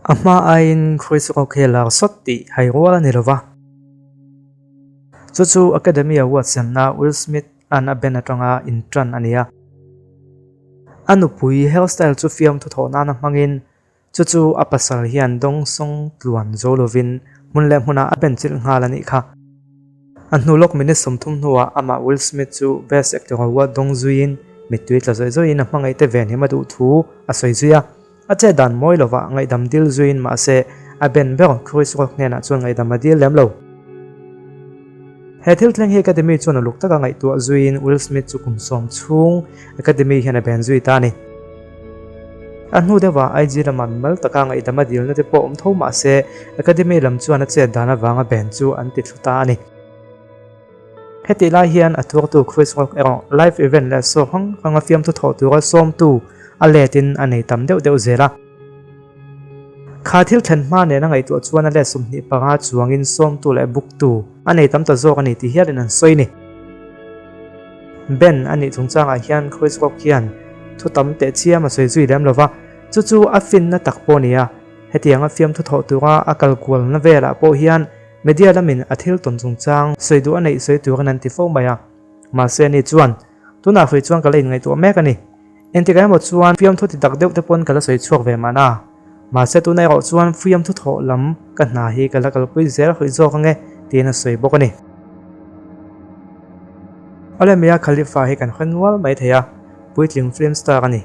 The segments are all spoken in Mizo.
A hma aiin Chris Rock hi a lar sawt tih hai rual a ni lo va. Chu chu Academy Award semna Will Smith an a ben atanga intan a ni a. A nupui hairstyle chu fiamthu thawh nana hmangin chu chu a pasal hian dawngsawng tluan zo lovin hmun leh hmunah a ben chilh nghal a nih kha. A hnu lawk minute 30 hnuah amah Will Smith chu Best Actor Award dawng zuiin mittui tla zawih zawihin a hmangaihte venhim a duh thu a sawi zui a. A chet dan mawi lovah ngaihdam dil zuiin mahse a ben ber Chris Rock hnenah chuan ngaihdam a dil lem lo. He thil thleng hi Academy chuan uluk taka ngaihtuah zuiin Will Smith chu kum 10 chhung Academy hian a ben zui ta a ni. A hnu deuhah IG lamah mimal taka ngaihdam a dilna te pawh awm tho mahse Academy lam chuan a chet dan avanga ben chu an ti thlu ta a ni. Hetih lai hian a tuartu Chris Rock erawh live event leh show hrang hranga fiamthu thawh tura sawmtu a letin a nei tam deuh deuh zel a. Kha thil thlen hma nena ngaihtuah chuan a let 25 chuangin sawmtu leh buktu a nei tam ta zawk a ni tih hialin an sawi ni. Ben a nih chungchangah hian Chris Rock hian thu tam teh chiam a sawi zui lem lova, chu chu a finna tak pawh a ni a. Hetianga fiamthu thawh tura a kal kualna velah pawh hian Media lamin a thil tawn chungchang sawi duh a neih sawi turin an ti fo mai a. Mahse ani chuan, Tunah hrui chuan ka la inngaihtuah mek a ni. Engtikah emaw chuan fiamthu ti tak deuh te pawn ka la sawi chhuak ve mahna. Mahse tunah erawh chuan fiamthu thawh lam ka hna hi ka la kalpui zel hrui zawk ange tiin a sawi bawk a ni. Awle Mia Khalifa hi kan hre nual mai thei a, puitling film star a ni.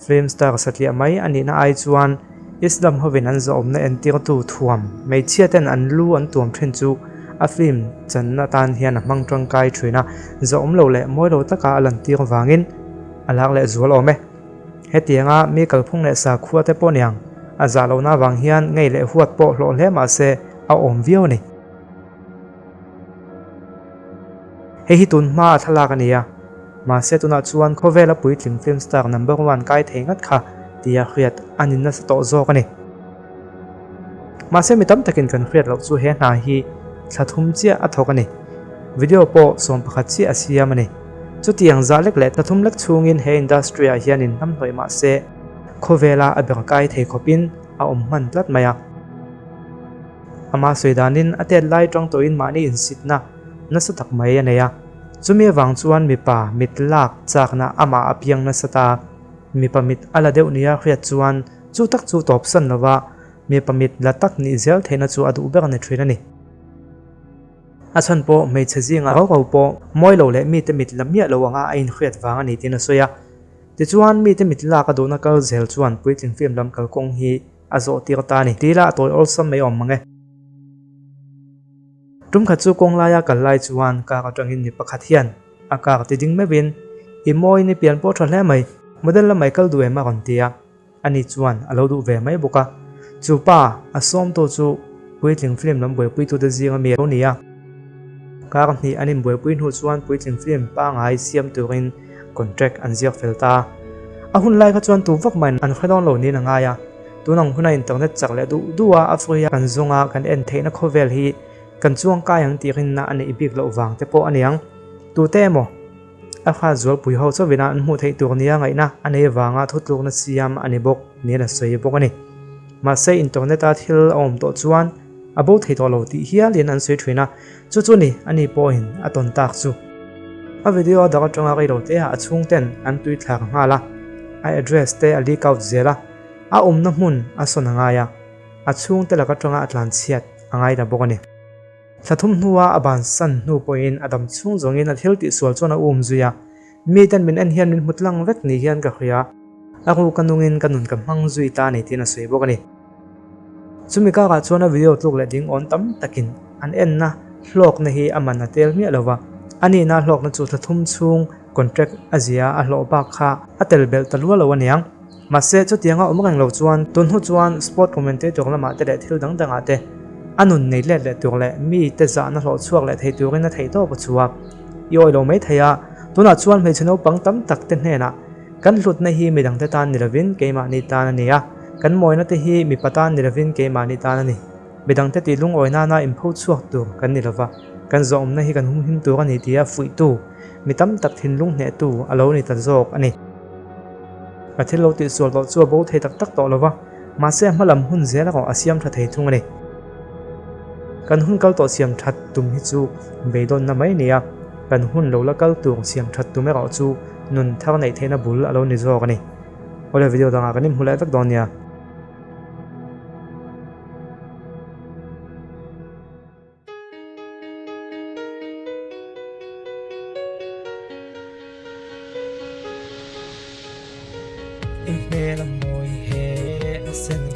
Film star satliah mai a nihna ai chuan Islam hovin an zawhawmna entirtu thuam hmeichhia ten an lu an tuam thin chu a film channa atan hian a hmang tangkai thin a, zawhawm lo leh mawi lo taka a lantir vangin a lak leh zual awm e. Hetianga mi kalphung leh sakhua te pawh niang a zah lohna avang hian ngei leh huat pawh hlawh hle mah se a awm viau a ni. Hei hi tun hma a thlalak a ni a, mahse tunah chuan khawvela puitling film star number one kai thei ngat kha tia hriat a ni nasa tawh zawk a ni. Mahse mi tam takin kan hriat loh chu he hna hi thla thum chiah a thawk a ni. Video pawh 11 chiah a siam a ni. Chutiang zah lek leh thla thum lek chhungin he industry ah hian inhnamhnawih mahse khawvela a ber kai thei khawpin a awm hman tlat mai a. Amah sawi danin a tet lai tang tawhin mahni insitna nasa tak mai a nei a. Chumi avang chuan mipa mit lak chakna amah a piang nasa ta. Mipa mit a la deuh nia hriat chuan chu tak chu tawpsan lova mipa mit la tak nih zel theihna chu a duh ber a ni thin a ni. A chhan pawh hmeichhe zingah rau rau pawh mawi lo leh mite mit la miah lo anga a inhriat vang a ni tiin a sawi a. Tichuan mite mit lak a duhna kal zel chuan puitling film lam kalkawng hi a zawh tir ta a ni. Tila a tawi awlsam mai awm mang e. Tum khat chu kawng laia kal lai chuan kar atangin mi pakhat hian a kar ti ding meuhin, I mawi ni pian pawh tha hle mai, model lamah i kal duh em a rawn ti a. Ani chuan a lo duh ve mai bawk a. Chu pa a sawmtu chu puitling film lam buaipuitute zinga mi a lo ni a. Kar hnih an inbuaipui hnu chuan puitling film pangai siam turin contract an ziak fel ta a. A hun lai kha chuan tu vak mah an hre dawn lo niin a ngai a. Tun ang huna internet chak leh duh duh a, a free a kan zawng a, kan en theihna khawvel hi kan chuang kai ang tih rinna a neih bik loh vang te pawh a niang. Tute emaw a hrat zualpui ho chauhin a an hmuh theih tur nia ngaihna a nei vanga thutlukna siam a ni bawk niin a sawi bawk a ni. Mahse internet a thil a awm tawh chuan a bo thei tawh lo tih hialin an sawi thin a, chu chu ni ani pawhin a tawn tak chu. A video a dak atanga rei lo te ah a chhungten an tui thlak nghal a, a address te a leak out zel a, a awmna hmun a sawn a ngai a, a chhungte lak atanga a tlan chhiat a ngai ta bawk a ni. Thla thum hnua a bansan hnu pawhin a dam chhung zawngin a thil tihsual chuan a um zui a, miten min en hian min hmu tlang vek ni hian ka hria, a ru ka nungin ka nun ka hmang zui ta a ni tiin a sawi bawk a ni. Chumi karah chuan a video tluk leh ding awn tam takin an enna hlawkna hi a man a tel miah lova, a nihna hlawkna chu thla thum chhung contract a zia a hlawh bak kha a tel belh ta lua lo aniang. Mahse chutianga awm reng lo chuan tun hnu chuan sport commentator lamah te leh thil dang dangah te a nun nei let leh tur leh mi te zahna hlawh chhuak leh thei turin a theih tawp a chhuak. I awih lo mai thei a, tunah chuan hmeichhe naupang tam tak te hnenah kan hlutna hi midangte tan ni lovin keimahni tan a ni a, kan mawina te hi mipa tan ni lovin keimahni tan a ni. Midangte tih lungawi nana inpho chhuak tur kan ni lova, kan zawhawmna hi kan humhim tur a ni tia fuihtu, mi tam tak thinlung hnehtu a lo ni ta zawk a ni. Ka thil lo tihsual tawh chu a bo thei tak tak tawh lova, Mahse a hmalam hun zel erawh a siam tha thei thung a ni. Kan hun kal tawh siam that tum hi chu beidawnna mai a ni a, kan hun lo la kal tur siam that tum erawh chu nun thar neih theihna bul a lo ni zawk a ni. Awle video dangah kan inhmu leh vek dawn nia. I hmel a mawi he a sen.